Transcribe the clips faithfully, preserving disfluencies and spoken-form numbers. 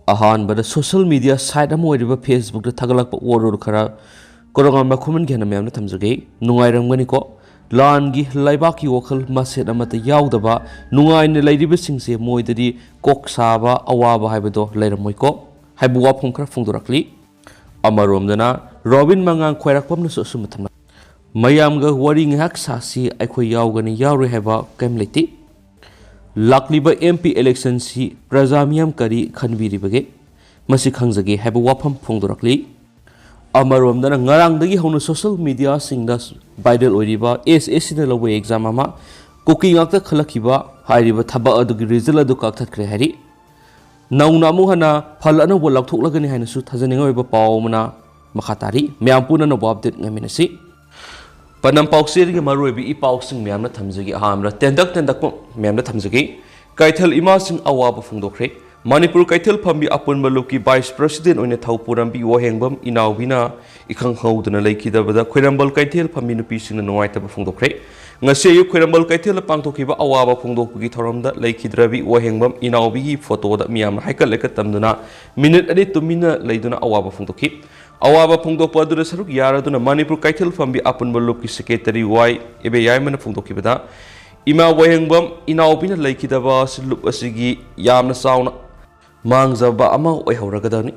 ꯑꯍꯥꯟꯕꯗ social media site ꯑꯃ ꯑꯣꯏꯔꯤꯕ Facebookꯇ ꯊꯥꯒꯠꯂꯛꯄ ꯋꯥꯔꯣꯜ ꯈꯔ ꯀꯣꯔꯣꯉꯥꯝ ꯃꯈꯨꯃꯟꯒꯤ ꯍꯟꯅ ꯃꯌꯥꯝꯗ ꯊꯝꯖꯒꯦ꯫ ꯅꯨꯡꯉꯥꯏꯔꯝꯒꯅꯤꯀꯣ? ꯂꯥꯟꯒꯤ ꯂꯩꯕꯥꯛꯀꯤ ꯋꯥꯈꯜ ꯃꯁꯦꯠ ꯑꯃꯠꯇ ꯌꯥꯎꯗꯕ ꯅꯨꯡꯉꯥꯏꯅ ꯂꯩꯔꯤꯕꯁꯤꯡꯁꯦ ꯃꯣꯏꯗꯗꯤ ꯀꯣꯛ ꯁꯥꯕ ꯑꯋꯥꯕ ꯍꯥꯏꯕꯗꯣ ꯂꯩꯔꯝꯃꯣꯏꯀꯣ ꯍꯥꯏꯕ ꯋꯥꯐꯝ ꯈꯔ ꯐꯣꯡꯗꯣꯔꯛꯂꯤ꯫ ꯑꯃꯔꯣꯝꯗꯅ ꯔꯣꯕꯤꯟ ꯃꯉꯥꯡ ꯈ꯭ꯋꯥꯏꯔꯥꯛꯄꯝꯅꯁꯨ ꯑꯁꯨꯝꯅ ꯊꯝꯂꯝꯃꯤ, "ꯃꯌꯥꯝꯒ ꯋꯥꯔꯤ ꯉꯥꯏꯍꯥꯛ ꯁꯥꯁꯤ, ꯑꯩꯈꯣꯏ ꯌꯥꯎꯒꯅꯤ ꯌꯥꯎꯔꯣꯏ ꯍꯥꯏꯕ ꯀꯔꯤꯝ ꯂꯩꯇꯦ꯫ ꯂꯥꯛꯂꯤꯕ M P electionꯁꯤ ꯄ꯭ꯔꯖꯥ ꯃꯤꯌꯥꯝ ꯀꯔꯤ ꯈꯟꯕꯤꯔꯤꯕꯒꯦ? ꯃꯁꯤ ꯈꯪꯖꯒꯦ" ꯍꯥꯏꯕ ꯋꯥꯐꯝ ꯐꯣꯡꯗꯣꯔꯛꯂꯤ꯫ ꯑꯃꯔꯣꯝꯗꯅ ꯉꯔꯥꯡꯗꯒꯤ ꯍꯧꯅ social mediaꯁꯤꯡꯗ viral ꯑꯣꯏꯔꯤꯕ S S Cꯅ ꯂꯧꯕ exam ꯑꯃ ꯀꯨꯀꯤ ꯉꯥꯛꯇ ꯈꯜꯂꯛꯈꯤꯕ ꯍꯥꯏꯔꯤꯕ ꯊꯕꯛ ꯑꯗꯨꯒꯤ result ꯑꯗꯨ ꯀꯛꯊꯠꯈ꯭ꯔꯦ ꯍꯥꯏꯔꯤ꯫ ꯅꯧꯅ ꯑꯃꯨꯛ ꯍꯟꯅ ꯐꯜ ꯑꯅꯧꯕ ꯂꯥꯎꯊꯣꯛꯂꯒꯅꯤ ꯍꯥꯏꯅꯁꯨ ꯊꯥꯖꯅꯤꯡꯉꯥꯏ ꯑꯣꯏꯕ ꯄꯥꯎ ꯑꯃꯅ ꯃꯈꯥ ꯇꯥꯔꯤ꯫ ꯃꯌꯥꯝ ꯄꯨꯟꯅ ꯑꯅꯧꯕ update ꯉꯥꯏꯃꯤꯟꯅꯁꯤ꯫ ꯄꯅꯝ ꯄꯥꯎꯆꯦꯒꯤ ꯃꯔꯨꯑꯣꯏꯕ ꯏ ꯄꯥꯎꯁꯤꯡ ꯃꯌꯥꯝꯅ ꯊꯝꯖꯒꯦ꯫ ꯑꯍꯥꯟꯕꯗ ꯇꯦꯟꯇꯛ ꯇꯦꯟꯇꯛꯄ ꯃꯌꯥꯝꯅ ꯊꯝꯖꯒꯦ꯫ ꯀꯩꯊꯦꯜ ꯏꯃꯥꯁꯤꯡ ꯑꯋꯥꯕ ꯐꯣꯡꯗꯣꯛꯈ꯭ꯔꯦ꯫ ꯃꯅꯤꯄꯨꯔ ꯀꯩꯊꯦꯜ ꯐꯝꯕꯤ ꯑꯄꯨꯟꯕ ꯂꯨꯞꯀꯤ vice president ꯑꯣꯏꯅ ꯊꯧꯄꯨꯔꯝꯕꯤ ꯋꯥꯍꯦꯡꯕꯝ ꯏꯅꯥꯎꯕꯤꯅ ꯏꯈꯪ ꯈꯪꯍꯧꯗꯅ ꯂꯩꯈꯤꯗꯕꯗ ꯈ꯭ꯋꯥꯏꯔꯝꯕꯟ ꯀꯩꯊꯦꯜ ꯐꯝꯕꯤ ꯅꯨꯄꯤꯁꯤꯡꯅ ꯅꯨꯡꯉꯥꯏꯇꯕ ꯐꯣꯡꯗꯣꯛꯈ꯭ꯔꯦ꯫ ꯉꯁꯤ ꯑꯌꯨꯛ ꯈ꯭ꯋꯥꯏꯔꯝꯕꯟ ꯀꯩꯊꯦꯜꯗ ꯄꯥꯡꯊꯣꯛꯈꯤꯕ ꯑꯋꯥꯕ ꯐꯣꯡꯗꯣꯛꯄꯒꯤ ꯊꯧꯔꯝꯗ ꯂꯩꯈꯤꯗ꯭ꯔꯕꯤ ꯋꯥꯍꯦꯡꯕꯝ ꯏꯅꯥꯎꯕꯤꯒꯤ photoꯗ ꯃꯤꯌꯥꯝꯅ ꯍꯥꯏꯀꯠ ꯂꯩꯀꯠ ꯇꯝꯗꯨꯅ minute ꯑꯅꯤ ꯇꯨꯃꯤꯟꯅ ꯂꯩꯗꯨꯅ ꯑꯋꯥꯕ ꯐꯣꯡꯗꯣꯛꯈꯤ꯫ ꯑꯋꯥꯕ ꯐꯣꯡꯗꯣꯛꯄ ꯑꯗꯨꯗ ꯁꯔꯨꯛ ꯌꯥꯔꯗꯨꯅ ꯃꯅꯤꯄꯨꯔ ꯀꯩꯊꯦꯜ ꯐꯝꯕꯤ ꯑꯄꯨꯟꯕ ꯂꯨꯞꯀꯤ secretary ꯋꯥꯏ ꯏꯕꯦꯌꯥꯏꯃꯅ ꯐꯣꯡꯗꯣꯛꯈꯤꯕꯗ, ꯏꯃꯥ ꯋꯥꯍꯦꯡꯕꯝ ꯏꯅꯥꯎꯕꯤꯅ ꯂꯩꯈꯤꯗꯕ ꯑꯁꯤ ꯂꯨꯞ ꯑꯁꯤꯒꯤ ꯌꯥꯝꯅ ꯆꯥꯎꯅ ꯃꯥꯡꯖꯕ ꯑꯃ ꯑꯣꯏꯍꯧꯔꯒꯗꯕꯅꯤ꯫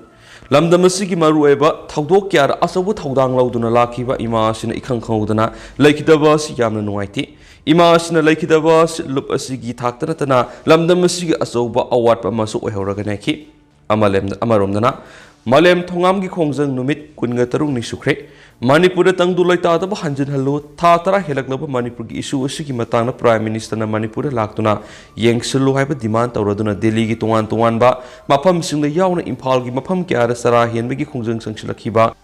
ꯂꯝꯗꯝ ꯑꯁꯤꯒꯤ ꯃꯔꯨꯑꯣꯏꯕ ꯊꯧꯗꯣꯛ ꯀꯌꯥꯗ ꯑꯆꯧꯕ ꯊꯧꯗꯥꯡ ꯂꯧꯗꯨꯅ ꯂꯥꯛꯈꯤꯕ ꯏꯃꯥ ꯑꯁꯤꯅ ꯏꯈꯪ ꯈꯪꯍꯧꯗꯅ ꯂꯩꯈꯤꯗꯕ ꯑꯁꯤ ꯌꯥꯝꯅ ꯅꯨꯡꯉꯥꯏꯇꯦ꯫ ꯏꯃꯥ ꯑꯁꯤꯅ ꯂꯩꯈꯤꯗꯕ ꯑꯁꯤ ꯂꯨꯞ ꯑꯁꯤꯒꯤ ꯊꯥꯛꯇ ꯅꯠꯇꯅ ꯂꯝꯗꯝ ꯑꯁꯤꯒꯤ ꯑꯆꯧꯕ ꯑꯋꯥꯠꯄ ꯑꯃꯁꯨ ꯑꯣꯏꯍꯧꯔꯒꯅꯤ ꯍꯥꯏꯈꯤ꯫ ꯑꯃꯂꯦꯝꯗ-, ꯑꯃꯔꯣꯝꯗꯅ, ꯃꯥꯂꯦꯝ ꯊꯣꯉꯥꯝꯒꯤ ꯈꯣꯡꯖꯪ ꯅꯨꯃꯤꯠ ꯀꯨꯟꯒ ꯇꯔꯨꯛꯅꯤ ꯁꯨꯈ꯭ꯔꯦ꯫ ꯃꯅꯤꯄꯨꯔꯗ ꯇꯪꯗꯨ ꯂꯩꯇꯥꯗꯕ ꯍꯟꯖꯤꯟꯍꯜꯂꯨ, ꯊꯥ ꯇꯔꯥ ꯍꯦꯜꯂꯛꯂꯕ ꯃꯅꯤꯄꯨꯔꯒꯤ issue ꯑꯁꯤꯒꯤ ꯃꯇꯥꯡꯗ Prime Ministerꯅ ꯃꯅꯤꯄꯨꯔꯗ ꯂꯥꯛꯇꯨꯅ ꯌꯦꯡꯁꯤꯜꯂꯨ ꯍꯥꯏꯕ demand ꯇꯧꯔꯗꯨꯅ ꯗꯦꯜꯂꯤꯒꯤ ꯇꯣꯉꯥꯟ ꯇꯣꯉꯥꯟꯕ ꯃꯐꯝꯁꯤꯡꯗ ꯌꯥꯎꯅ ꯏꯝꯐꯥꯜꯒꯤ ꯃꯐꯝ ꯀꯌꯥꯗ ꯆꯔꯥ ꯍꯦꯟꯕꯒꯤ ꯈꯣꯡꯖꯪ ꯆꯪꯁꯤꯜꯂꯛꯈꯤꯕ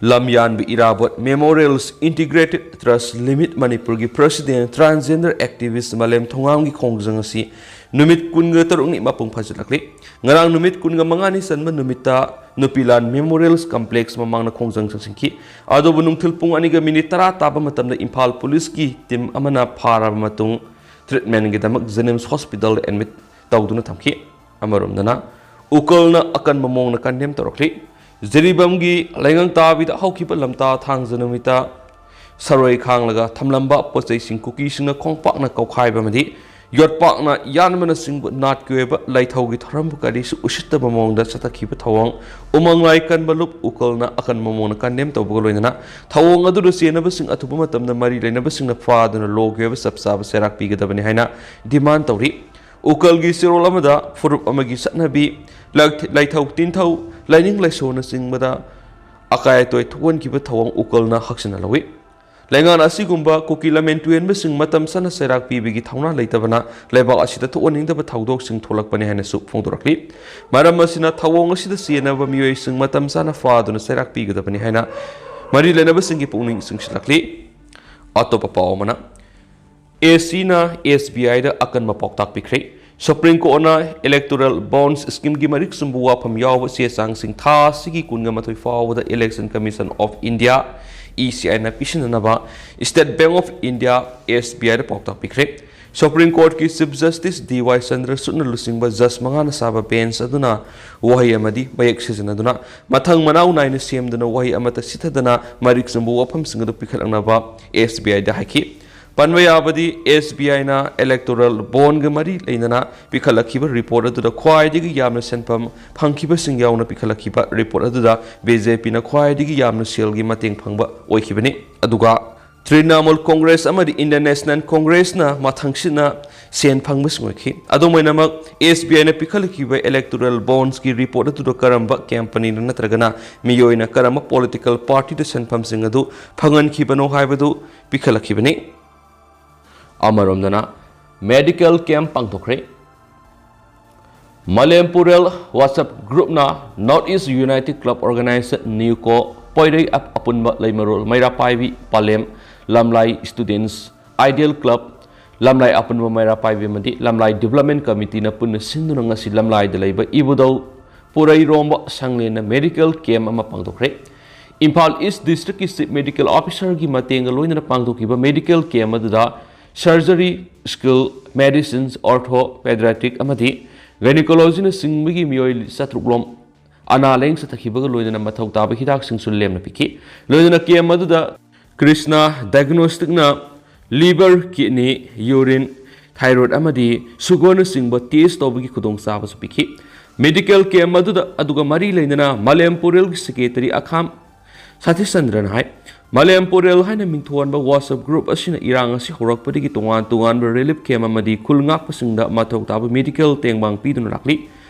ꯂꯝꯌꯥꯟꯕ ꯏꯔꯥꯕꯣꯠ Memorials Integrated Trust Limit ꯃꯅꯤꯄꯨꯔꯒꯤ president, transgender activist ꯃꯥꯂꯦꯝ ꯊꯣꯉꯥꯝꯒꯤ ꯈꯣꯡꯖꯪ ꯑꯁꯤ ꯅꯨꯃꯤꯠ ꯀꯨꯟꯒ ꯇꯔꯨꯛꯅꯤ ꯃꯄꯨꯡ ꯐꯥꯖꯤꯜꯂꯛꯂꯤ꯫ ꯉꯔꯥꯡ ꯅꯨꯃꯤꯠ ꯀꯨꯟꯒ ꯃꯉꯥꯅꯤ ꯆꯟꯕ ꯅꯨꯃꯤꯠꯇ ꯅꯨꯄꯤꯂꯥꯟ Memorials Complex ꯃꯃꯥꯡꯗ ꯈꯣꯡꯖꯪ ꯆꯪꯁꯤꯟꯈꯤ꯫ ꯑꯗꯨꯕꯨ ꯅꯨꯡꯊꯤꯜ ꯄꯨꯡ ꯑꯅꯤꯒ minute ꯇꯔꯥ ꯇꯥꯕ ꯃꯇꯝꯗ ꯏꯝꯐꯥꯜ ꯄꯨꯂꯤꯁꯀꯤ team ꯑꯃꯅ ꯐꯥꯔꯕ ꯃꯇꯨꯡ treatmentꯒꯤꯗꯃꯛ JNIMS hospitalꯗ admit ꯇꯧꯗꯨꯅ ꯊꯝꯈꯤ꯫ ꯑꯃꯔꯣꯝꯗꯅ, ꯎꯀꯜꯅ ꯑꯀꯟꯕ ꯃꯑꯣꯡꯗ ꯀꯟꯗꯦꯝ ꯇꯧꯔꯛꯂꯤ꯫ ꯖꯤꯔꯤꯕꯥꯝꯒꯤ ꯂꯩꯉꯪ ꯇꯥꯕꯤꯗ ꯍꯧꯈꯤꯕ ꯂꯝꯇꯥ ꯊꯥꯡꯖ ꯅꯨꯃꯤꯠꯇ ꯁꯔꯣꯏ ꯈꯥꯡꯂꯒ ꯊꯝꯂꯝꯕ ꯄꯣꯠꯆꯩꯁꯤꯡ ꯀꯨꯀꯤꯁꯤꯡꯅ ꯈꯣꯡꯄꯥꯛꯅ ꯀꯧꯈꯥꯏꯕ ꯑꯃꯗꯤ ꯌꯣꯠꯄꯥꯛꯅ ꯌꯥꯟꯕꯅꯆꯤꯡꯕ ꯅꯥꯠꯀꯤ ꯑꯣꯏꯕ ꯂꯥꯏꯊꯧꯒꯤ ꯊꯧꯔꯝꯕꯨ ꯀꯔꯤꯁꯨ ꯎꯁꯤꯠꯇꯕ ꯃꯑꯣꯡꯗ ꯆꯠꯊꯈꯤꯕ ꯊꯧꯑꯣꯡ ꯎꯃꯪ ꯂꯥꯏ ꯀꯟꯕ ꯂꯨꯞ ꯎꯀꯜꯅ ꯑꯀꯟꯕ ꯃꯑꯣꯡꯗ ꯀꯟꯗꯦꯝ ꯇꯧꯕꯒ ꯂꯣꯏꯅꯅ ꯊꯧꯑꯣꯡ ꯑꯗꯨꯗ ꯆꯦꯟꯅꯕꯁꯤꯡ ꯑꯊꯨꯕ ꯃꯇꯝꯗ ꯃꯔꯤ ꯂꯩꯅꯕꯁꯤꯡꯅ ꯐꯥꯗꯨꯅ ꯂꯣꯒꯤ ꯑꯣꯏꯕ ꯆꯞ ꯆꯥꯕ ꯆꯩꯔꯥꯛ ꯄꯤꯒꯗꯕꯅꯤ ꯍꯥꯏꯅ ꯗꯤꯃꯥꯟ ꯇꯧꯔꯤ꯫ ꯎꯀꯜꯒꯤ ꯆꯦꯔꯣꯜ ꯑꯃꯗ ꯐꯨꯔꯨꯞ ꯑꯃꯒꯤ ꯆꯠꯅꯕꯤ, ꯂꯥꯏꯊꯧ ꯇꯤꯟꯊꯧ, ꯂꯥꯏꯅꯤꯡ ꯂꯥꯏꯁꯣꯟꯅꯆꯤꯡꯕꯗ ꯑꯀꯥꯏ ꯑꯇꯣꯏ ꯊꯣꯛꯍꯟꯈꯤꯕ ꯊꯧꯑꯣꯡ ꯎꯀꯜꯅ ꯍꯛꯆꯤꯟꯅ ꯂꯧꯏ꯫ ꯂꯩꯉꯥꯛꯅ ꯑꯁꯤꯒꯨꯝꯕ ꯀꯨꯀꯤ ꯂꯝꯍꯦꯟ ꯇꯨꯍꯦꯟꯕꯁꯤꯡ ꯃꯇꯝ ꯆꯥꯅ ꯆꯩꯔꯥꯛ ꯄꯤꯕꯒꯤ ꯊꯧꯅꯥ ꯂꯩꯇꯕꯅ ꯂꯩꯕꯥꯛ ꯑꯁꯤꯗ ꯊꯣꯛꯍꯟꯅꯤꯡꯗꯕ ꯊꯧꯗꯣꯛꯁꯤꯡ ꯊꯣꯛꯂꯛꯄꯅꯤ ꯍꯥꯏꯅꯁꯨ ꯐꯣꯡꯗꯣꯔꯛꯂꯤ꯫ ꯃꯔꯝ ꯑꯁꯤꯅ ꯊꯧꯑꯣꯡ ꯑꯁꯤꯗ ꯆꯦꯟꯅꯕ ꯃꯤꯑꯣꯏꯁꯤꯡ ꯃꯇꯝ ꯆꯥꯅ ꯐꯥꯗꯨꯅ ꯆꯩꯔꯥꯛ ꯄꯤꯒꯗꯕꯅꯤ ꯍꯥꯏꯅ ꯃꯔꯤ ꯂꯩꯅꯕꯁꯤꯡꯒꯤ ꯄꯨꯛꯅꯤꯡ ꯆꯤꯡꯁꯤꯜꯂꯛꯂꯤ꯫ ꯑꯇꯣꯞꯄ ꯄꯥꯎ ꯑꯃꯅ, ꯑꯦꯁꯤꯅ ꯑꯦꯁꯕꯤꯑꯥꯏꯗ ꯑꯀꯟꯕ ꯄꯥꯎꯇꯥꯛ ꯄꯤꯈ꯭ꯔꯦ꯫ ꯁꯨꯄ꯭ꯔꯤꯝ ꯀꯣꯔꯠꯅ ꯏꯂꯦꯛꯇꯣꯔꯦꯜ ꯕꯣꯟꯁ ꯁ꯭ꯀꯤꯝꯒꯤ ꯃꯔꯤꯛ ꯆꯨꯝꯕ ꯋꯥꯐꯝ ꯌꯥꯎꯕ ꯆꯦ ꯆꯥꯡꯁꯤꯡ ꯊꯥ ꯑꯁꯤꯒꯤ ꯀꯨꯟꯒ ꯃꯥꯊꯣꯏ ꯐꯥꯎꯕꯗ ꯏꯂꯦꯛꯁꯟ ꯀꯃꯤꯁꯟ ꯑꯣꯐ ꯏꯟꯗꯤꯌꯥ, ꯏꯁꯤꯑꯥꯏꯅ ꯄꯤꯁꯤꯟꯅꯅꯕ ꯁ꯭ꯇꯦꯠ ꯕꯦꯡꯛ ꯑꯣꯐ ꯏꯟꯗꯤꯌꯥ, ꯑꯦꯁꯕꯤꯑꯥꯏꯗ ꯄꯥꯎꯇꯥꯛ ꯄꯤꯈ꯭ꯔꯦ꯫ ꯁꯨꯄ꯭ꯔꯤꯝ ꯀꯣꯔꯠꯀꯤ ꯆꯤꯐ ꯖꯁꯇꯤꯁ ꯗꯤ ꯋꯥꯏ ꯆꯟꯗ꯭ꯔꯆꯨꯗꯅ ꯂꯨꯆꯤꯡꯕ ꯖꯁ ꯃꯉꯥꯅ ꯁꯥꯕ ꯕꯦꯟꯆ ꯑꯗꯨꯅ ꯋꯥꯍꯩ ꯑꯃꯗꯤ ꯃꯌꯦꯛ ꯁꯤꯖꯤꯟꯅꯗꯨꯅ ꯃꯊꯪ ꯃꯅꯥꯎ ꯅꯥꯏꯅ ꯁꯦꯝꯗꯨꯅ ꯋꯥꯍꯩ ꯑꯃꯠꯇ ꯁꯤꯊꯗꯅ ꯃꯔꯤꯛ ꯆꯨꯝꯕ ꯋꯥꯐꯝꯁꯤꯡ ꯑꯗꯨ ꯄꯤꯈꯠꯂꯛꯅꯕ ꯑꯦꯁꯕꯤꯑꯥꯏꯗ ꯍꯥꯏꯈꯤ꯫ ꯄꯟꯕ ꯌꯥꯕꯗꯤ, ꯑꯦꯁꯕꯤꯑꯥꯏꯅ ꯏꯂꯦꯛꯇꯣꯔꯦꯜ ꯕꯣꯟꯒ ꯃꯔꯤ ꯂꯩꯅꯅ ꯄꯤꯈꯠꯂꯛꯈꯤꯕ ꯔꯤꯄꯣꯔꯠ ꯑꯗꯨꯗ ꯈ꯭ꯋꯥꯏꯗꯒꯤ ꯌꯥꯝꯅ ꯁꯦꯟꯐꯝ ꯐꯪꯈꯤꯕꯁꯤꯡ ꯌꯥꯎꯅ ꯄꯤꯈꯠꯂꯛꯈꯤꯕ ꯔꯤꯄꯣꯔꯠ ꯑꯗꯨꯗ ꯕꯤ ꯖꯦ ꯄꯤꯅ ꯈ꯭ꯋꯥꯏꯗꯒꯤ ꯌꯥꯝꯅ ꯁꯦꯜꯒꯤ ꯃꯇꯦꯡ ꯐꯪꯕ ꯑꯣꯏꯈꯤꯕꯅꯤ꯫ ꯑꯗꯨꯒ ꯇ꯭ꯔꯤꯅꯥꯃꯨꯜ ꯀꯣꯡꯒ꯭ꯔꯦꯁ ꯑꯃꯗꯤ ꯏꯟꯗꯤꯌꯟ ꯅꯦꯁꯅꯦꯜ ꯀꯣꯡꯒ꯭ꯔꯦꯁꯅ ꯃꯊꯪꯁꯤꯠꯅ ꯁꯦꯟ ꯐꯪꯕꯁꯤꯡ ꯑꯣꯏꯈꯤ꯫ ꯑꯗꯨꯝ ꯑꯣꯏꯅꯃꯛ, ꯑꯦꯁꯕꯤꯑꯥꯏꯅ ꯄꯤꯈꯠꯂꯛꯈꯤꯕ ꯏꯂꯦꯛꯇꯣꯔꯦꯜ ꯕꯣꯟꯁꯀꯤ ꯔꯤꯄꯣꯔꯠ ꯑꯗꯨꯗ ꯀꯔꯝꯕ ꯀꯦꯝꯄꯅꯤꯅ ꯅꯠꯇ꯭ꯔꯒꯅ ꯃꯤꯑꯣꯏꯅ ꯀꯔꯝꯕ ꯄꯣꯂꯤꯇꯤꯀꯦꯜ ꯄꯥꯔꯇꯤꯗ ꯁꯦꯟꯐꯝꯁꯤꯡ ꯑꯗꯨ ꯐꯪꯍꯟꯈꯤꯕꯅꯣ ꯍꯥꯏꯕꯗꯨ ꯄꯤꯈꯠꯂꯛꯈꯤꯕꯅꯤ꯫ ꯑꯃꯔꯣꯝꯗꯅ, ꯃꯦꯗꯤꯀꯦꯜ ꯀꯦꯝꯞ ꯄꯥꯡꯊꯣꯛꯈ꯭ꯔꯦ꯫ ꯃꯥꯂꯦꯝ ꯄꯨꯔꯦꯜ WhatsApp ꯒ꯭ꯔꯨꯞꯅ North East United Club Organization, ꯅꯤꯎꯀꯣ, ꯄꯣꯏꯔꯩ ꯑꯞ-, ꯑꯄꯨꯟꯕ ꯂꯩꯃꯔꯣꯜ ꯃꯩꯔꯥ ꯄꯥꯏꯕꯤ ꯄꯥꯂꯦꯝ, ꯂꯝꯂꯥꯏ Students Ideal Club, ꯂꯝꯂꯥꯏ ꯑꯄꯨꯟꯕ ꯃꯩꯔꯥ ꯄꯥꯏꯕꯤ ꯑꯃꯗꯤ ꯂꯝꯂꯥꯏ ꯗꯤꯕ꯭ꯂꯞꯃꯦꯟ ꯀꯃꯤꯇꯤꯅ ꯄꯨꯟꯅ ꯁꯤꯟꯗꯨꯅ ꯉꯁꯤ ꯂꯝꯂꯥꯏꯗ ꯂꯩꯕ ꯏꯕꯨꯙꯧ ꯄꯨꯔꯩꯔꯣꯝꯕ ꯁꯪꯂꯦꯟꯗ ꯃꯦꯗꯤꯀꯦꯜ ꯀꯦꯝꯞ ꯑꯃ ꯄꯥꯡꯊꯣꯛꯈ꯭ꯔꯦ꯫ ꯏꯝꯐꯥꯜ ꯏꯁ ꯗꯤꯁꯇ꯭ꯔꯤꯛꯀꯤ ꯆꯤꯐ ꯃꯦꯗꯤꯀꯦꯜ ꯑꯣꯐꯤꯁꯔꯒꯤ ꯃꯇꯦꯡꯒ ꯂꯣꯏꯅꯅ ꯄꯥꯡꯊꯣꯛꯈꯤꯕ ꯃꯦꯗꯤꯀꯦꯜ ꯀꯦꯝꯞ ꯑꯗꯨꯗ ꯁꯔꯖꯔꯤ, ꯁ꯭ꯀꯤꯜ, ꯃꯦꯗꯤꯁꯤꯟꯁ, ꯑꯣꯔꯊꯣꯄꯦꯗꯤꯌꯥꯇ꯭ꯔꯤꯛ ꯑꯃꯗꯤ Gynecologyꯅ ꯆꯤꯡꯕꯒꯤ ꯃꯤꯑꯣꯏ ꯆꯥꯇ꯭ꯔꯨꯛ ꯂꯣꯝ ꯑꯅꯥ ꯂꯥꯌꯦꯡ ꯆꯠꯊꯈꯤꯕꯒ ꯂꯣꯏꯅꯅ ꯃꯊꯧ ꯇꯥꯕ ꯍꯤꯗꯥꯛꯁꯤꯡꯁꯨ ꯂꯦꯝꯅ ꯄꯤꯈꯤ꯫ ꯂꯣꯏꯅꯅ camp ꯑꯗꯨꯗ Krishna Diagnosticꯅ liver, kidney, urine, thyroid ꯑꯃꯗꯤ sugarꯅꯆꯤꯡꯕ test ꯇꯧꯕꯒꯤ ꯈꯨꯗꯣꯡꯆꯥꯕꯁꯨ ꯄꯤꯈꯤ꯫ Medical camp ꯑꯗꯨꯗ, ꯑꯗꯨꯒ ꯃꯔꯤ ꯂꯩꯅꯅ ꯃꯥꯂꯦꯝ ꯄꯣꯔꯦꯜꯒꯤ secretary ꯑꯈꯥꯝ ꯁꯇꯤꯁꯆꯟꯗ꯭ꯔꯅ ꯍꯥꯏ, ꯃꯥꯂꯦꯝ ꯄꯣꯔꯦꯜ ꯍꯥꯏꯅ ꯃꯤꯡꯊꯣꯟꯕ WhatsApp group ꯑꯁꯤꯅ ꯏꯔꯥꯡ ꯑꯁꯤ ꯍꯧꯔꯛꯄꯗꯒꯤ ꯇꯣꯉꯥꯟ ꯇꯣꯉꯥꯟꯕ relief camp ꯑꯃꯗꯤ ꯈꯨꯜ ꯉꯥꯛꯄꯁꯤꯡꯗ ꯃꯊꯧ ꯇꯥꯕ medical ꯇꯦꯡꯕꯥꯡ ꯄꯤꯗꯨꯅ ꯂꯥꯛꯂꯤ꯫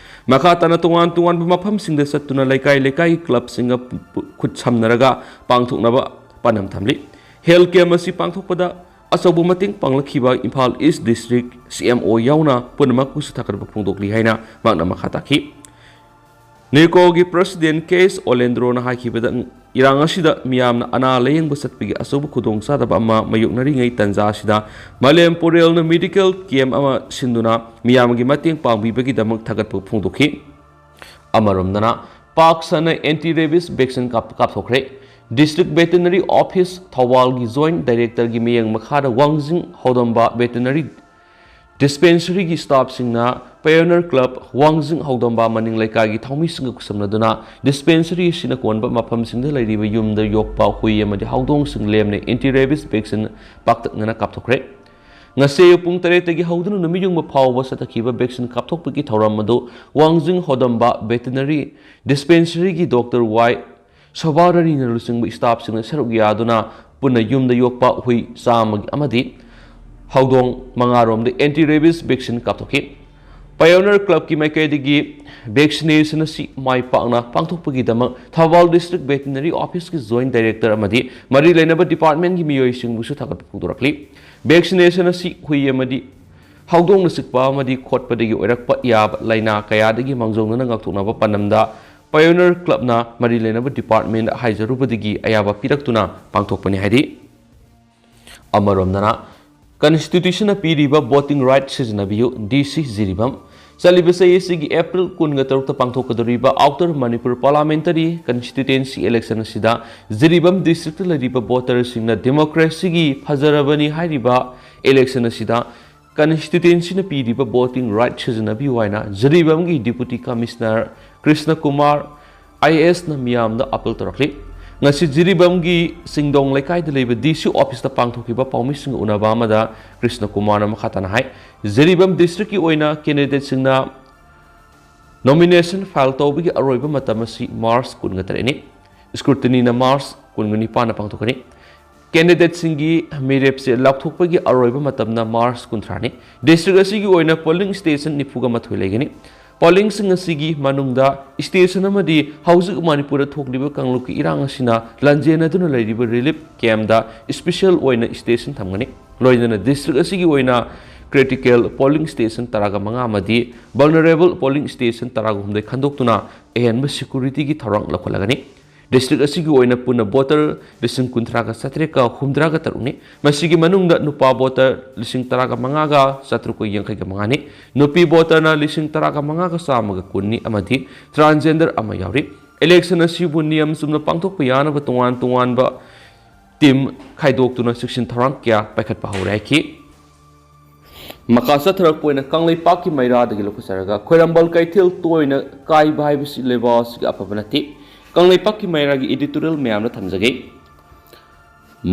ꯃꯈꯥ ꯇꯥꯅ ꯇꯣꯉꯥꯟ ꯇꯣꯉꯥꯟꯕ ꯃꯐꯝꯁꯤꯡꯗ ꯆꯠꯇꯨꯅ ꯂꯩꯀꯥꯏ ꯂꯩꯀꯥꯏꯒꯤ clubꯁꯤꯡꯒ ꯄꯨ-, ꯈꯨꯠ ꯁꯝꯅꯔꯒ ꯄꯥꯡꯊꯣꯛꯅꯕ ꯄꯥꯟꯗꯝ ꯊꯝꯂꯤ꯫ Health camp ꯑꯁꯤ ꯄꯥꯡꯊꯣꯛꯄꯗ ꯑꯆꯧꯕ ꯃꯇꯦꯡ ꯄꯥꯡꯂꯛꯈꯤꯕ Imphal East District C M O ꯌꯥꯎꯅ ꯄꯨꯝꯅꯃꯛꯄꯨꯁꯨ ꯊꯥꯒꯠꯄ ꯐꯣꯡꯗꯣꯛꯂꯤ ꯍꯥꯏꯅ ꯃꯍꯥꯛꯅ ꯃꯈꯥ ꯇꯥꯈꯤ꯫ NECOꯒꯤ president K S ꯑꯣꯂꯦꯟꯗ꯭ꯔꯣꯅ ꯍꯥꯏꯈꯤꯕꯗ, ꯏꯔꯥꯡ ꯑꯁꯤꯗ ꯃꯤꯌꯥꯝꯅ ꯑꯅꯥ ꯂꯥꯌꯦꯡꯕ ꯆꯠꯄꯒꯤ ꯑꯆꯧꯕ ꯈꯨꯗꯣꯡꯆꯥꯗꯕ ꯑꯃ ꯃꯥꯌꯣꯛꯅꯔꯤꯉꯩ ꯇꯥꯟꯖꯥ ꯑꯁꯤꯗ ꯃꯥꯂꯦꯝ ꯄꯣꯔꯦꯜꯅ medical camp ꯑꯃ ꯁꯤꯟꯗꯨꯅ ꯃꯤꯌꯥꯝꯒꯤ ꯃꯇꯦꯡ ꯄꯥꯡꯕꯤꯕꯒꯤꯗꯃꯛ ꯊꯥꯒꯠꯄ ꯐꯣꯡꯗꯣꯛꯈꯤ꯫ ꯑꯃꯔꯣꯝꯗꯅ, ꯄꯥꯛ ꯁꯟꯅ anti rabies vaccine ꯀꯥꯞ-, ꯀꯥꯞꯊꯣꯛꯈ꯭ꯔꯦ꯫ District Veterinary Office ꯊꯧꯕꯥꯜꯒꯤ joint directorꯒꯤ ꯃꯤꯠꯌꯦꯡ ꯃꯈꯥꯗ ꯋꯥꯡꯖꯤꯡ ꯍꯧꯗꯝꯕ veterinary dispensaryꯒꯤ staffꯁꯤꯡꯅ Pioneer Club, ꯋꯥꯡꯖꯤꯡ ꯍꯧꯗꯝꯕ ꯃꯅꯤꯡ ꯂꯩꯀꯥꯏꯒꯤ ꯊꯧꯃꯤꯁꯤꯡꯒ ꯈꯨꯠꯁꯝꯅꯗꯨꯅ dispensary ꯑꯁꯤꯅ ꯀꯣꯟꯕ ꯃꯐꯝꯁꯤꯡꯗ ꯂꯩꯔꯤꯕ ꯌꯨꯝꯗ ꯌꯣꯛꯄ ꯍꯨꯏ ꯑꯃꯗꯤ ꯍꯧꯗꯣꯡꯁꯤꯡ ꯂꯦꯝꯅ anti rabies vaccine ꯄꯥꯛꯇꯛꯅꯅ ꯀꯥꯞꯊꯣꯛꯈ꯭ꯔꯦ꯫ ꯉꯁꯤ ꯑꯌꯨꯛ ꯄꯨꯡ ꯇꯔꯦꯠꯇꯒꯤ ꯍꯧꯗꯨꯅ ꯅꯨꯃꯤꯠ ꯌꯨꯡꯕ ꯐꯥꯎꯕ ꯆꯠꯊꯈꯤꯕ vaccine ꯀꯥꯞꯊꯣꯛꯄꯒꯤ ꯊꯧꯔꯝ ꯑꯗꯨ ꯋꯥꯡꯖꯤꯡ ꯍꯧꯗꯝꯕ veterinary dispensaryꯒꯤ doctor Y ꯁꯣꯚꯥꯔꯥꯅꯤꯅ ꯂꯨꯆꯤꯡꯕ staffꯁꯤꯡꯅ ꯁꯔꯨꯛ ꯌꯥꯗꯨꯅ ꯄꯨꯟꯅ ꯌꯨꯝꯗ ꯌꯣꯛꯄ ꯍꯨꯏ ꯆꯥꯝꯃ ꯑꯃꯗꯤ ꯍꯧꯗꯣꯡ ꯃꯉꯥꯔꯣꯝꯗ anti rabies vaccine ꯀꯥꯞꯊꯣꯛꯈꯤ꯫ Pioneer Clubꯀꯤ ꯃꯥꯏꯀꯩꯗꯒꯤ vaccination ꯑꯁꯤ ꯃꯥꯏ ꯄꯥꯛꯅ ꯄꯥꯡꯊꯣꯛꯄꯒꯤꯗꯃꯛ Thoubal District Veterinary Officeꯀꯤ joint director ꯑꯃꯗꯤ ꯃꯔꯤ ꯂꯩꯅꯕ departmentꯀꯤ ꯃꯤꯑꯣꯏꯁꯤꯡꯕꯨꯁꯨ ꯊꯥꯒꯠꯄ ꯐꯣꯡꯗꯣꯔꯛꯂꯤ꯫ Vaccination ꯑꯁꯤ ꯍꯨꯏ ꯑꯃꯗꯤ ꯍꯧꯗꯣꯡꯅ ꯆꯤꯛꯄ ꯑꯃꯗꯤ ꯈꯣꯠꯄꯗꯒꯤ ꯑꯣꯏꯔꯛꯄ ꯌꯥꯕ ꯂꯥꯏꯅꯥ ꯀꯌꯥꯗꯒꯤ ꯃꯥꯡꯖꯧꯅꯅ ꯉꯥꯛꯊꯣꯛꯅꯕ ꯄꯥꯟꯗꯝꯗ Pioneer Clubꯅ ꯃꯔꯤ ꯂꯩꯅꯕ department ꯍꯥꯏꯖꯔꯨꯕꯗꯒꯤ ꯑꯌꯥꯕ ꯄꯤꯔꯛꯇꯨꯅ ꯄꯥꯡꯊꯣꯛꯄꯅꯤ ꯍꯥꯏꯔꯤ꯫ ꯑꯃꯔꯣꯝꯗꯅ, constitutionꯅ ꯄꯤꯔꯤꯕ voting right ꯁꯤꯖꯤꯟꯅꯕꯤꯌꯨ, D C ꯖꯤꯔꯤꯕꯥꯝ꯫ ꯆꯠꯂꯤꯕ ꯆꯍꯤ ꯑꯁꯤꯒꯤ April ꯀꯨꯟꯒ ꯇꯔꯨꯛꯇ ꯄꯥꯡꯊꯣꯛꯀꯗꯧꯔꯤꯕ Outer Manipur Parliamentary Constituency election ꯑꯁꯤꯗ ꯖꯤꯔꯤꯕꯥꯝ districtꯇ ꯂꯩꯔꯤꯕ voterꯁꯤꯡꯅ democracyꯒꯤ ꯐꯖꯔꯕꯅꯤ ꯍꯥꯏꯔꯤꯕ election ꯑꯁꯤꯗ ꯀꯟꯁꯇꯤꯇ꯭ꯌꯨꯑꯦꯟꯁꯤꯅ ꯄꯤꯔꯤꯕ ꯚꯣꯇꯤꯡ ꯔꯥꯏꯠ ꯁꯤꯖꯤꯟꯅꯕꯤꯌꯨ ꯍꯥꯏꯅ ꯖꯤꯔꯤꯕꯥꯝꯒꯤ deputy commissioner Krishna Kumar I A ꯑꯦꯁꯅ ꯃꯤꯌꯥꯝꯗ ꯑꯥꯄꯤꯜ ꯇꯧꯔꯛꯂꯤ꯫ ꯉꯁꯤ ꯖꯤꯔꯤꯕꯥꯝꯒꯤ ꯆꯤꯡꯗꯣꯡ ꯂꯩꯀꯥꯏꯗ ꯂꯩꯕ ꯗꯤ ꯁꯤ ꯑꯣꯐꯤꯁꯇ ꯄꯥꯡꯊꯣꯛꯈꯤꯕ ꯄꯥꯎꯃꯤꯁꯤꯡꯒ ꯎꯅꯕ ꯑꯃꯗ ꯀ꯭ꯔꯤꯁꯅ ꯀꯨꯃꯥꯔꯅ ꯃꯈꯥ ꯇꯥꯅ ꯍꯥꯏ, ꯖꯤꯔꯤꯕꯥꯝ ꯗꯤꯁꯇ꯭ꯔꯤꯛꯀꯤ ꯑꯣꯏꯅ ꯀꯦꯟꯗꯤꯗꯦꯠꯁꯤꯡꯅ ꯅꯣꯃꯤꯅꯦꯁꯟ ꯐꯥꯏꯜ ꯇꯧꯕꯒꯤ ꯑꯔꯣꯏꯕ ꯃꯇꯝ ꯑꯁꯤ ꯃꯥꯔꯆ ꯀꯨꯟꯒ ꯇꯔꯦꯠꯅꯤ꯫ ꯁ꯭ꯀ꯭ꯔꯨꯇꯤꯅꯤꯅ ꯃꯥꯔꯆ ꯀꯨꯟꯒ ꯅꯤꯄꯥꯟꯗ ꯄꯥꯡꯊꯣꯛꯀꯅꯤ꯫ ꯀꯦꯟꯗꯤꯗꯦꯠꯁꯤꯡꯒꯤ ꯃꯤꯔꯦꯞꯁꯦ ꯂꯥꯎꯊꯣꯛꯄꯒꯤ ꯑꯔꯣꯏꯕ ꯃꯇꯝꯅ ꯃꯥꯔꯆ ꯀꯨꯟꯊ꯭ꯔꯥꯅꯤ꯫ ꯗꯤꯁꯇ꯭ꯔꯤꯛ ꯑꯁꯤꯒꯤ ꯑꯣꯏꯅ ꯄꯣꯂꯤꯡ ꯁ꯭ꯇꯦꯁꯟ ꯅꯤꯐꯨꯒ ꯃꯥꯊꯣꯏ ꯂꯩꯒꯅꯤ꯫ ꯄꯣꯂꯤꯡꯁꯤꯡ ꯑꯁꯤꯒꯤ ꯃꯅꯨꯡꯗ ꯁ꯭ꯇꯦꯁꯟ ꯑꯃꯗꯤ ꯍꯧꯖꯤꯛ ꯃꯅꯤꯄꯨꯔꯗ ꯊꯣꯛꯂꯤꯕ ꯀꯥꯡꯂꯨꯞꯀꯤ ꯏꯔꯥꯡ ꯑꯁꯤꯅ ꯂꯥꯟꯖꯦꯟꯅꯗꯨꯅ ꯂꯩꯔꯤꯕ ꯔꯤꯂꯤꯐ ꯀꯦꯝꯞꯇ ꯁ꯭ꯄꯦꯁꯤꯌꯦꯜ ꯑꯣꯏꯅ ꯁ꯭ꯇꯦꯁꯟ ꯊꯝꯒꯅꯤ꯫ ꯂꯣꯏꯅꯅ ꯗꯤꯁꯇ꯭ꯔꯤꯛ ꯑꯁꯤꯒꯤ ꯑꯣꯏꯅ ꯀ꯭ꯔꯤꯇꯤꯀꯦꯜ ꯄꯣꯂꯤꯡ ꯁ꯭ꯇꯦꯁꯟ ꯇꯔꯥꯒ ꯃꯉꯥ ꯑꯃꯗꯤ ꯚꯜꯅꯔꯦꯕꯜ ꯄꯣꯂꯤꯡ ꯁ꯭ꯇꯦꯁꯟ ꯇꯔꯥꯒ ꯍꯨꯝꯗꯣꯏ ꯈꯟꯗꯣꯛꯇꯨꯅ ꯑꯍꯦꯟꯕ ꯁꯦꯀ꯭ꯌꯨꯔꯤꯇꯤꯒꯤ ꯊꯧꯔꯥꯡ ꯂꯧꯈꯠꯂꯒꯅꯤ꯫ ꯗꯤꯁꯇ꯭ꯔꯤꯛ ꯑꯁꯤꯒꯤ ꯑꯣꯏꯅ ꯄꯨꯟꯅ ꯚꯣꯇꯔ ꯂꯤꯁꯤꯡ ꯀꯨꯟꯊ꯭ꯔꯥꯒ ꯆꯥꯇ꯭ꯔꯦꯠꯀ ꯍꯨꯝꯗ꯭ꯔꯥꯒ ꯇꯔꯨꯛꯅꯤ꯫ ꯃꯁꯤꯒꯤ ꯃꯅꯨꯡꯗ ꯅꯨꯄꯥ ꯚꯣꯇꯔ ꯂꯤꯁꯤꯡ ꯇꯔꯥꯒ ꯃꯉꯥꯒ ꯆꯥꯇ꯭ꯔꯨꯛꯀ ꯌꯥꯡꯈꯩꯒ ꯃꯉꯥꯅꯤ, ꯅꯨꯄꯤ ꯚꯣꯇꯔꯅ ꯂꯤꯁꯤꯡ ꯇꯔꯥꯒ ꯃꯉꯥꯒ ꯆꯥꯝꯃꯒ ꯀꯨꯟꯅꯤ ꯑꯃꯗꯤ ꯇ꯭ꯔꯥꯟꯁꯖꯦꯟꯗꯔ ꯑꯃ ꯌꯥꯎꯔꯤ꯫ ꯏꯂꯦꯛꯁꯟ ꯑꯁꯤꯕꯨ ꯅꯤꯌꯝ ꯆꯨꯝꯅ ꯄꯥꯡꯊꯣꯛꯄ ꯌꯥꯅꯕ ꯇꯣꯉꯥꯟ ꯇꯣꯉꯥꯟꯕ ꯇꯤꯝ ꯈꯥꯏꯗꯣꯛꯇꯨꯅ ꯆꯦꯛꯁꯤꯟ ꯊꯧꯔꯥꯡ ꯀꯌꯥ ꯄꯥꯏꯈꯠꯄ ꯍꯧꯔꯦ ꯍꯥꯏꯈꯤ꯫ ꯃꯈꯥ ꯆꯠꯊꯔꯛꯄ ꯑꯣꯏꯅ ꯀꯪꯂꯩꯄꯥꯛꯀꯤ ꯃꯩꯔꯥꯗꯒꯤ ꯂꯧꯈꯠꯆꯔꯒ ꯈ꯭ꯋꯥꯏꯔꯝꯕꯟ ꯀꯩꯊꯦꯜ ꯇꯣꯏꯅ ꯀꯥꯏꯕ ꯍꯥꯏꯕꯁꯤ ꯂꯩꯕꯥꯛ ꯑꯁꯤꯒꯤ ꯑꯐꯕ ꯅꯠꯇꯦ꯫ ꯀꯪꯂꯩꯄꯥꯛꯀꯤ ꯃꯩꯔꯥꯒꯤ editorial ꯃꯌꯥꯝꯅ ꯊꯝꯖꯒꯦ꯫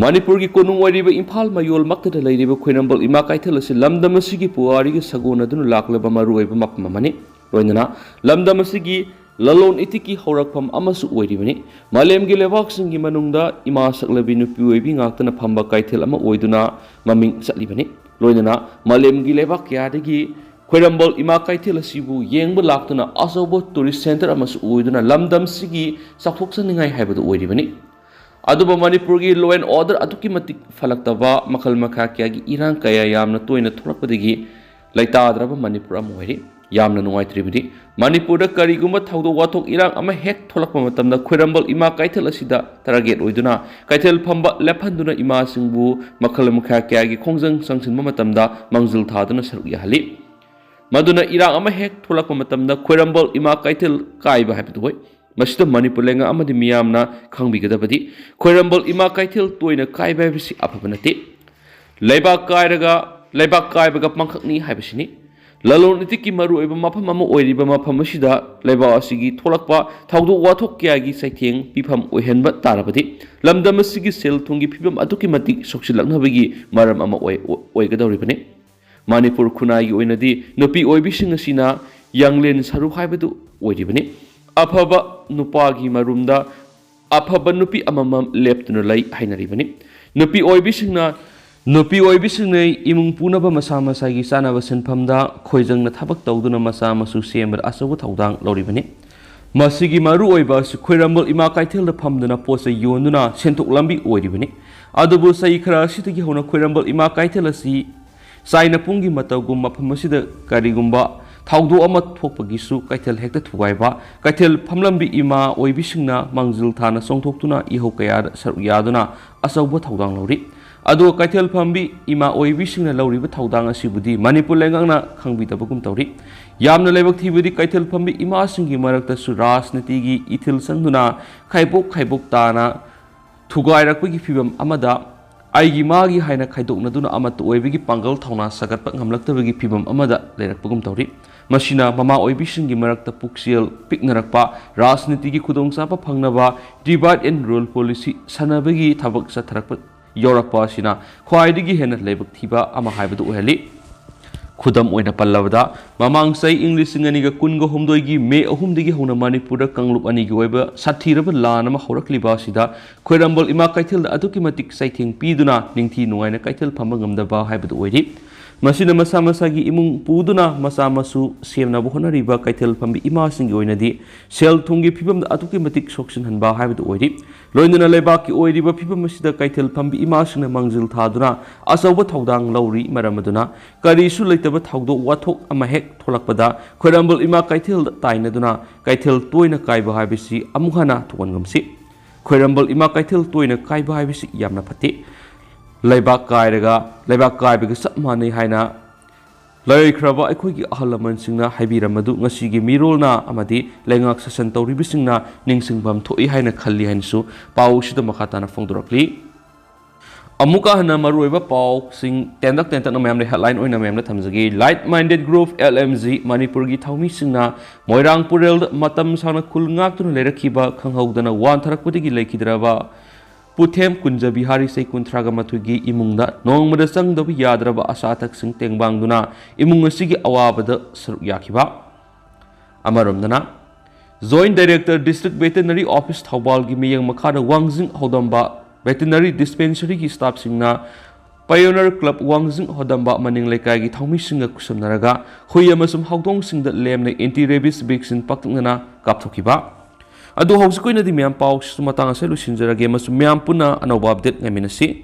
ꯃꯅꯤꯄꯨꯔꯒꯤ ꯀꯣꯅꯨꯡ ꯑꯣꯏꯔꯤꯕ ꯏꯝꯐꯥꯜ ꯃꯌꯣꯜꯃꯛꯇꯗ ꯂꯩꯔꯤꯕ ꯈ꯭ꯋꯥꯏꯔꯝꯕꯟ ꯏꯃꯥ ꯀꯩꯊꯦꯜ ꯑꯁꯤ ꯂꯝꯗꯝ ꯑꯁꯤꯒꯤ ꯄꯨꯋꯥꯔꯤꯒ ꯁꯥꯒꯣꯟꯅꯗꯨꯅ ꯂꯥꯛꯂꯕ ꯃꯔꯨꯑꯣꯏꯕ ꯃꯐꯝ ꯑꯃꯅꯤ꯫ ꯂꯣꯏꯅꯅ ꯂꯝꯗꯝ ꯑꯁꯤꯒꯤ ꯂꯂꯣꯟ ꯏꯇꯤꯛꯀꯤ ꯍꯧꯔꯛꯐꯝ ꯑꯃꯁꯨ ꯑꯣꯏꯔꯤꯕꯅꯤ꯫ ꯃꯥꯂꯦꯝꯒꯤ ꯂꯩꯕꯥꯛꯁꯤꯡꯒꯤ ꯃꯅꯨꯡꯗ ꯏꯃꯥ ꯁꯛꯂꯕꯤ ꯅꯨꯄꯤ ꯑꯣꯏꯕꯤ ꯉꯥꯛꯇꯅ ꯐꯝꯕ ꯀꯩꯊꯦꯜ ꯑꯃ ꯑꯣꯏꯗꯨꯅ ꯃꯃꯤꯡ ꯆꯠꯂꯤꯕꯅꯤ꯫ ꯂꯣꯏꯅꯅ ꯃꯥꯂꯦꯝꯒꯤ ꯂꯩꯕꯥꯛ ꯀꯌꯥꯗꯒꯤ ꯈ꯭ꯋꯥꯏꯔꯝꯕꯟ ꯏꯃꯥ ꯀꯩꯊꯦꯜ ꯑꯁꯤꯕꯨ ꯌꯦꯡꯕ ꯂꯥꯛꯇꯨꯅ ꯑꯆꯧꯕ tourist centre ꯑꯃꯁꯨ ꯑꯣꯏꯗꯨꯅ ꯂꯝꯗꯝꯁꯤꯒꯤ ꯆꯥꯎꯊꯣꯛꯆꯅꯤꯡꯉꯥꯏ ꯍꯥꯏꯕꯗꯨ ꯑꯣꯏꯔꯤꯕꯅꯤ꯫ ꯑꯗꯨꯕꯨ ꯃꯅꯤꯄꯨꯔꯒꯤ law and order ꯑꯗꯨꯛꯀꯤ ꯃꯇꯤꯛ ꯐꯠꯂꯛꯇꯕ, ꯃꯈꯜ ꯃꯈꯥ ꯀꯌꯥꯒꯤ ꯏꯔꯥꯡ ꯀꯌꯥ ꯌꯥꯝꯅ ꯇꯣꯏꯅ ꯊꯣꯛꯂꯛꯄꯗꯒꯤ ꯂꯩꯇꯥꯗ꯭ꯔꯕ ꯃꯅꯤꯄꯨꯔ ꯑꯃ ꯑꯣꯏꯔꯤ꯫ ꯌꯥꯝꯅ ꯅꯨꯡꯉꯥꯏꯇ꯭ꯔꯤꯕꯗꯤ, ꯃꯅꯤꯄꯨꯔꯗ ꯀꯔꯤꯒꯨꯝꯕ ꯊꯧꯗꯣꯛ ꯋꯥꯊꯣꯛ ꯏꯔꯥꯡ ꯑꯃ ꯍꯦꯛ ꯊꯣꯛꯂꯛꯄ ꯃꯇꯝꯗ ꯈ꯭ꯋꯥꯏꯔꯝꯕꯟ ꯏꯃꯥ ꯀꯩꯊꯦꯜ ꯑꯁꯤꯗ target ꯑꯣꯏꯗꯨꯅ ꯀꯩꯊꯦꯜ ꯐꯝꯕ ꯂꯦꯞꯍꯟꯗꯨꯅ ꯏꯃꯥꯁꯤꯡꯕꯨ ꯃꯈꯜ ꯃꯈꯥ ꯀꯌꯥꯒꯤ ꯈꯣꯡꯖꯪ ꯆꯪꯁꯤꯟꯕ ꯃꯇꯝꯗ ꯃꯥꯡꯖꯤꯜ ꯊꯥꯗꯨꯅ ꯁꯔꯨꯛ ꯌꯥꯍꯜꯂꯤ꯫ ꯃꯗꯨꯅ ꯏꯔꯥꯡ ꯑꯃ ꯍꯦꯛ ꯊꯣꯛꯂꯛꯄ ꯃꯇꯝꯗ ꯈ꯭ꯋꯥꯏꯔꯝꯕꯟ ꯏꯃꯥ ꯀꯩꯊꯦꯜ ꯀꯥꯏꯕ ꯍꯥꯏꯕꯗꯨ ꯑꯣꯏ꯫ ꯃꯁꯤꯗ ꯃꯅꯤꯄꯨꯔ ꯂꯩꯉꯥꯛ ꯑꯃꯗꯤ ꯃꯤꯌꯥꯝꯅ ꯈꯪꯕꯤꯒꯗꯕꯗꯤ, ꯈ꯭ꯋꯥꯏꯔꯝꯕꯟ ꯏꯃꯥ ꯀꯩꯊꯦꯜ ꯇꯣꯏꯅ ꯀꯥꯏꯕ ꯍꯥꯏꯕꯁꯤ ꯑꯐꯕ ꯅꯠꯇꯦ꯫ ꯂꯩꯕꯥꯛ ꯀꯥꯏꯔꯒ ꯂꯩꯕꯥꯛ ꯀꯥꯏꯕꯒ ꯄꯥꯡꯈꯛꯅꯤ ꯍꯥꯏꯕꯁꯤꯅꯤ꯫ ꯂꯂꯣꯟ ꯏꯇꯤꯛꯀꯤ ꯃꯔꯨꯑꯣꯏꯕ ꯃꯐꯝ ꯑꯃ ꯑꯣꯏꯔꯤꯕ ꯃꯐꯝ ꯑꯁꯤꯗ ꯂꯩꯕꯥꯛ ꯑꯁꯤꯒꯤ ꯊꯣꯛꯂꯛꯄ ꯊꯧꯗꯣꯛ ꯋꯥꯊꯣꯛ ꯀꯌꯥꯒꯤ ꯆꯩꯊꯦꯡ ꯄꯤꯐꯝ ꯑꯣꯏꯍꯟꯕ ꯇꯥꯔꯕꯗꯤ, ꯂꯝꯗꯝ ꯑꯁꯤꯒꯤ ꯁꯦꯜ ꯊꯨꯝꯒꯤ ꯐꯤꯕꯝ ꯑꯗꯨꯛꯀꯤ ꯃꯇꯤꯛ ꯁꯣꯛꯆꯤꯜꯂꯛꯅꯕꯒꯤ ꯃꯔꯝ ꯑꯃ ꯑꯣꯏ-, ꯑꯣꯏꯒꯗꯧꯔꯤꯕꯅꯤ꯫ ꯃꯅꯤꯄꯨꯔ ꯈꯨꯟꯅꯥꯏꯒꯤ ꯑꯣꯏꯅꯗꯤ ꯅꯨꯄꯤ ꯑꯣꯏꯕꯤꯁꯤꯡ ꯑꯁꯤꯅ ꯌꯥꯡꯂꯦꯟ ꯁꯔꯨ ꯍꯥꯏꯕꯗꯨ ꯑꯣꯏꯔꯤꯕꯅꯤ꯫ ꯑꯐꯕ ꯅꯨꯄꯥꯒꯤ ꯃꯔꯨꯝꯗ ꯑꯐꯕ ꯅꯨꯄꯤ ꯑꯃꯃꯝ ꯂꯦꯞꯇꯨꯅ ꯂꯩ ꯍꯥꯏꯅꯔꯤꯕꯅꯤ꯫ ꯅꯨꯄꯤ ꯑꯣꯏꯕꯤꯁꯤꯡꯅ, ꯅꯨꯄꯤ ꯑꯣꯏꯕꯤꯁꯤꯡꯅ ꯏꯃꯨꯡ ꯄꯨꯅꯕ ꯃꯁꯥ ꯃꯁꯥꯒꯤ ꯆꯥꯅꯕ ꯁꯤꯟꯐꯝꯗ ꯈꯣꯏꯖꯪꯅ ꯊꯕꯛ ꯇꯧꯗꯨꯅ ꯃꯆꯥ ꯃꯁꯨ ꯁꯦꯝꯕꯗ ꯑꯆꯧꯕ ꯊꯧꯗꯥꯡ ꯂꯧꯔꯤꯕꯅꯤ꯫ ꯃꯁꯤꯒꯤ ꯃꯔꯨꯑꯣꯏꯕ ꯑꯁꯤ ꯈ꯭ꯋꯥꯏꯔꯝꯕꯜ ꯏꯃꯥ ꯀꯩꯊꯦꯜꯗ ꯐꯝꯗꯨꯅ ꯄꯣꯠ ꯆꯩ ꯌꯣꯟꯗꯨꯅ ꯁꯦꯟꯊꯣꯛ ꯂꯝꯕꯤ ꯑꯣꯏꯔꯤꯕꯅꯤ꯫ ꯑꯗꯨꯕꯨ ꯆꯍꯤ ꯈꯔ ꯑꯁꯤꯗꯒꯤ ꯍꯧꯅ ꯈ꯭ꯋꯥꯏꯔꯝꯕꯜ ꯏꯃꯥ ꯀꯩꯊꯦꯜ ꯑꯁꯤ ꯆꯥꯏꯅ ꯄꯨꯡꯒꯤ ꯃꯇꯧꯒꯨꯝ ꯃꯐꯝ ꯑꯁꯤꯗ ꯀꯔꯤꯒꯨꯝꯕ ꯊꯧꯗꯣꯛ ꯑꯃ ꯊꯣꯛꯄꯒꯤꯁꯨ ꯀꯩꯊꯦꯜ ꯍꯦꯛꯇ ꯊꯨꯒꯥꯏꯕ, ꯀꯩꯊꯦꯜ ꯐꯝꯂꯝꯕꯤ ꯏꯃꯥ ꯑꯣꯏꯕꯤꯁꯤꯡꯅ ꯃꯥꯡꯖꯤꯜ ꯊꯥꯅ ꯆꯣꯡꯊꯣꯛꯇꯨꯅ ꯏꯍꯧ ꯀꯌꯥꯗ ꯁꯔꯨꯛ ꯌꯥꯗꯨꯅ ꯑꯆꯧꯕ ꯊꯧꯗꯥꯡ ꯂꯧꯔꯤ꯫ ꯑꯗꯨꯒ ꯀꯩꯊꯦꯜ ꯐꯝꯕꯤ ꯏꯃꯥ ꯑꯣꯏꯕꯤꯁꯤꯡꯅ ꯂꯧꯔꯤꯕ ꯊꯧꯗꯥꯡ ꯑꯁꯤꯕꯨꯗꯤ ꯃꯅꯤꯄꯨꯔ ꯂꯩꯉꯥꯛꯅ ꯈꯪꯕꯤꯗꯕꯒꯨꯝ ꯇꯧꯔꯤ꯫ ꯌꯥꯝꯅ ꯂꯥꯏꯕꯛ ꯊꯤꯕꯗꯤ ꯀꯩꯊꯦꯜ ꯐꯝꯕꯤ ꯏꯃꯥꯁꯤꯡꯒꯤ ꯃꯔꯛꯇꯁꯨ ꯔꯥꯖꯅꯤꯇꯤꯒꯤ ꯏꯊꯤꯜ ꯆꯪꯗꯨꯅ ꯈꯥꯏꯕꯣꯛ ꯈꯥꯏꯕꯣꯛ ꯇꯥꯅ ꯊꯨꯒꯥꯏꯔꯛꯄꯒꯤ ꯐꯤꯕꯝ ꯑꯃꯗ ꯑꯩꯒꯤ ꯃꯥꯒꯤ ꯍꯥꯏꯅ ꯈꯥꯏꯗꯣꯛꯅꯗꯨꯅ ꯑꯃꯠꯇ ꯑꯣꯏꯕꯒꯤ ꯄꯥꯡꯒꯜ ꯊꯧꯅꯥ ꯁꯥꯒꯠꯄ ꯉꯝꯂꯛꯇꯕꯒꯤ ꯐꯤꯕꯝ ꯑꯃꯗ ꯂꯩꯔꯛꯄꯒꯨꯝ ꯇꯧꯔꯤ꯫ ꯃꯁꯤꯅ ꯃꯃꯥ ꯑꯣꯏꯕꯤꯁꯤꯡꯒꯤ ꯃꯔꯛꯇ ꯄꯨꯛꯆꯦꯜ ꯄꯤꯛꯅꯔꯛꯄ, ꯔꯥꯖꯅꯤꯇꯤꯒꯤ ꯈꯨꯗꯣꯡꯆꯥꯕ ꯐꯪꯅꯕ divide and rule policy ꯁꯥꯟꯅꯕꯒꯤ ꯊꯕꯛ ꯆꯠꯊꯔꯛꯄ ꯌꯥꯎꯔꯛꯄ ꯑꯁꯤꯅ ꯈ꯭ꯋꯥꯏꯗꯒꯤ ꯍꯦꯟꯅ ꯂꯥꯏꯕꯛ ꯊꯤꯕ ꯑꯃ ꯍꯥꯏꯕꯗꯨ ꯑꯣꯏꯍꯜꯂꯤ꯫ ꯈꯨꯗꯝ ꯑꯣꯏꯅ ꯄꯜꯂꯕꯗ, ꯃꯃꯥꯡ ꯆꯍꯤ ꯏꯪ ꯂꯤꯁꯤꯡ ꯑꯅꯤꯒ ꯀꯨꯟꯒ ꯍꯨꯝꯗꯣꯏꯒꯤ ꯃꯦ ꯑꯍꯨꯝꯗꯒꯤ ꯍꯧꯅ ꯃꯅꯤꯄꯨꯔꯗ ꯀꯥꯡꯂꯨꯞ ꯑꯅꯤꯒꯤ ꯑꯣꯏꯕ ꯁꯥꯊꯤꯔꯕ ꯂꯥꯟ ꯑꯃ ꯍꯧꯔꯛꯂꯤꯕ ꯑꯁꯤꯗ ꯈ꯭ꯋꯥꯏꯔꯝꯕꯜ ꯏꯃꯥ ꯀꯩꯊꯦꯜꯗ ꯑꯗꯨꯛꯀꯤ ꯃꯇꯤꯛ ꯆꯩꯊꯦꯡ ꯄꯤꯗꯨꯅ ꯅꯤꯡꯊꯤ ꯅꯨꯡꯉꯥꯏꯅ ꯀꯩꯊꯦꯜ ꯐꯝꯕ ꯉꯝꯗꯕ ꯍꯥꯏꯕꯗꯨ ꯑꯣꯏꯔꯤ꯫ ꯃꯁꯤꯅ ꯃꯁꯥ ꯃꯁꯥꯒꯤ ꯏꯃꯨꯡ ꯄꯨꯗꯨꯅ ꯃꯆꯥ ꯃꯁꯨ ꯁꯦꯝꯅꯕ ꯍꯣꯠꯅꯔꯤꯕ ꯀꯩꯊꯦꯜ ꯐꯝꯕꯤ ꯏꯃꯥꯁꯤꯡꯒꯤ ꯑꯣꯏꯅꯗꯤ ꯁꯦꯜ ꯊꯨꯝꯒꯤ ꯐꯤꯕꯝꯗ ꯑꯗꯨꯛꯀꯤ ꯃꯇꯤꯛ ꯁꯣꯛꯆꯤꯟꯍꯟꯕ ꯍꯥꯏꯕꯗꯨ ꯑꯣꯏꯔꯤ꯫ ꯂꯣꯏꯅꯅ ꯂꯩꯕꯥꯛꯀꯤ ꯑꯣꯏꯔꯤꯕ ꯐꯤꯕꯝ ꯑꯁꯤꯗ ꯀꯩꯊꯦꯜ ꯐꯝꯕꯤ ꯏꯃꯥꯁꯤꯡꯅ ꯃꯥꯡꯖꯤꯜ ꯊꯥꯗꯨꯅ ꯑꯆꯧꯕ ꯊꯧꯗꯥꯡ ꯂꯧꯔꯤ꯫ ꯃꯔꯝ ꯑꯗꯨꯅ ꯀꯔꯤꯁꯨ ꯂꯩꯇꯕ ꯊꯧꯗꯣꯛ ꯋꯥꯊꯣꯛ ꯑꯃ ꯍꯦꯛ ꯊꯣꯛꯂꯛꯄꯗ ꯈ꯭ꯋꯥꯏꯔꯝꯕꯜ ꯏꯃꯥ ꯀꯩꯊꯦꯜꯗ ꯇꯥꯏꯅꯗꯨꯅ ꯀꯩꯊꯦꯜ ꯇꯣꯏꯅ ꯀꯥꯏꯕ ꯍꯥꯏꯕꯁꯤ ꯑꯃꯨꯛ ꯍꯟꯅ ꯊꯣꯛꯍꯟꯒꯨꯝꯁꯤ꯫ ꯈ꯭ꯋꯥꯏꯔꯝꯕꯜ ꯏꯃꯥ ꯀꯩꯊꯦꯜ ꯇꯣꯏꯅ ꯀꯥꯏꯕ ꯍꯥꯏꯕꯁꯤ ꯌꯥꯝꯅ ꯐꯠꯇꯦ꯫ ꯂꯩꯕꯥꯛ ꯀꯥꯏꯔꯒ ꯂꯩꯕꯥꯛ ꯀꯥꯏꯕꯒ ꯆꯞ ꯃꯥꯟꯅꯩ ꯍꯥꯏꯅ ꯂꯩꯈ꯭ꯔꯕ ꯑꯩꯈꯣꯏꯒꯤ ꯑꯍꯜ ꯂꯃꯟꯁꯤꯡꯅ ꯍꯥꯏꯕꯤꯔꯝꯕꯗꯨ ꯉꯁꯤꯒꯤ ꯃꯤꯔꯣꯜꯅ ꯑꯃꯗꯤ ꯂꯩꯉꯥꯛ ꯁꯥꯁꯟ ꯇꯧꯔꯤꯕꯁꯤꯡꯅ ꯅꯤꯡꯁꯤꯡꯐꯝ ꯊꯣꯛꯏ ꯍꯥꯏꯅ ꯈꯜꯂꯤ ꯍꯥꯏꯅꯁꯨ ꯄꯥꯎ ꯑꯁꯤꯗ ꯃꯈꯥ ꯇꯥꯅ ꯐꯣꯡꯗꯣꯔꯛꯂꯤ꯫ ꯑꯃꯨꯛꯀ ꯍꯟꯅ ꯃꯔꯨꯑꯣꯏꯕ ꯄꯥꯎꯁꯤꯡ ꯇꯦꯟꯇꯛ ꯇꯦꯟꯇꯛꯅ ꯃꯌꯥꯝꯗ headline ꯑꯣꯏꯅ ꯃꯌꯥꯝꯗ ꯊꯝꯖꯒꯦ꯫ Like Minded Group, L M G, ꯃꯅꯤꯄꯨꯔꯒꯤ ꯊꯧꯃꯤꯁꯤꯡꯅ ꯃꯣꯏꯔꯥꯡ ꯄꯨꯔꯦꯜꯗ ꯃꯇꯝ ꯁꯥꯡꯅ ꯈꯨꯜ ꯉꯥꯛꯇꯨꯅ ꯂꯩꯔꯛꯈꯤꯕ ꯈꯪꯍꯧꯗꯅ ꯋꯥꯟꯊꯔꯛꯄꯗꯒꯤ ꯂꯩꯈꯤꯗ꯭ꯔꯕ ꯄꯨꯊꯦꯝ ꯀꯨꯟꯖ ꯕꯤꯍꯥꯔꯤ ꯆꯍꯤ ꯀꯨꯟꯊ꯭ꯔꯥꯒ ꯃꯥꯊꯣꯏꯒꯤ ꯏꯃꯨꯡꯗ ꯅꯣꯡꯃꯗ ꯆꯪꯗꯕ ꯌꯥꯗ꯭ꯔꯕ ꯑꯆꯥ ꯑꯊꯛꯁꯤꯡ ꯇꯦꯡꯕꯥꯡꯗꯨꯅ ꯏꯃꯨꯡ ꯑꯁꯤꯒꯤ ꯑꯋꯥꯕꯗ ꯁꯔꯨꯛ ꯌꯥꯈꯤꯕ꯫ ꯑꯃꯔꯣꯝꯗꯅ, Joint Director, District Veterinary Office, ꯊꯧꯕꯥꯜꯒꯤ ꯃꯤꯠꯌꯦꯡ ꯃꯈꯥꯗ ꯋꯥꯡꯖꯤꯡ ꯍꯧꯗꯝꯕ Veterinary Dispensary ꯒꯤ staff ꯁꯤꯡꯅ Pioneer Club ꯋꯥꯡꯖꯤꯡ ꯍꯧꯗꯝꯕ ꯃꯅꯤꯡ ꯂꯩꯀꯥꯏꯒꯤ ꯊꯧꯃꯤꯁꯤꯡꯒ ꯈꯨꯠꯁꯝꯅꯔꯒ ꯍꯨꯏ ꯑꯃꯁꯨꯡ ꯍꯧꯗꯣꯡꯁꯤꯡꯗ ꯂꯦꯝꯅ anti rabies vaccine ꯄꯥꯛꯇꯛꯅꯅ ꯀꯥꯞꯊꯣꯛꯈꯤꯕ꯫ ꯑꯗꯨ ꯍꯧꯖꯤꯛꯀꯤ ꯑꯣꯏꯅꯗꯤ ꯃꯌꯥꯝ ꯄꯥꯎꯁꯤꯁꯨ ꯃꯇꯥꯡ ꯑꯁꯤꯗ ꯂꯣꯏꯁꯤꯟꯖꯔꯒꯦ, ꯑꯃꯁꯨꯡ ꯃꯌꯥꯝ ꯄꯨꯟꯅ ꯑꯅꯧꯕ update ꯉꯥꯏꯃꯤꯟꯅꯁꯤ꯫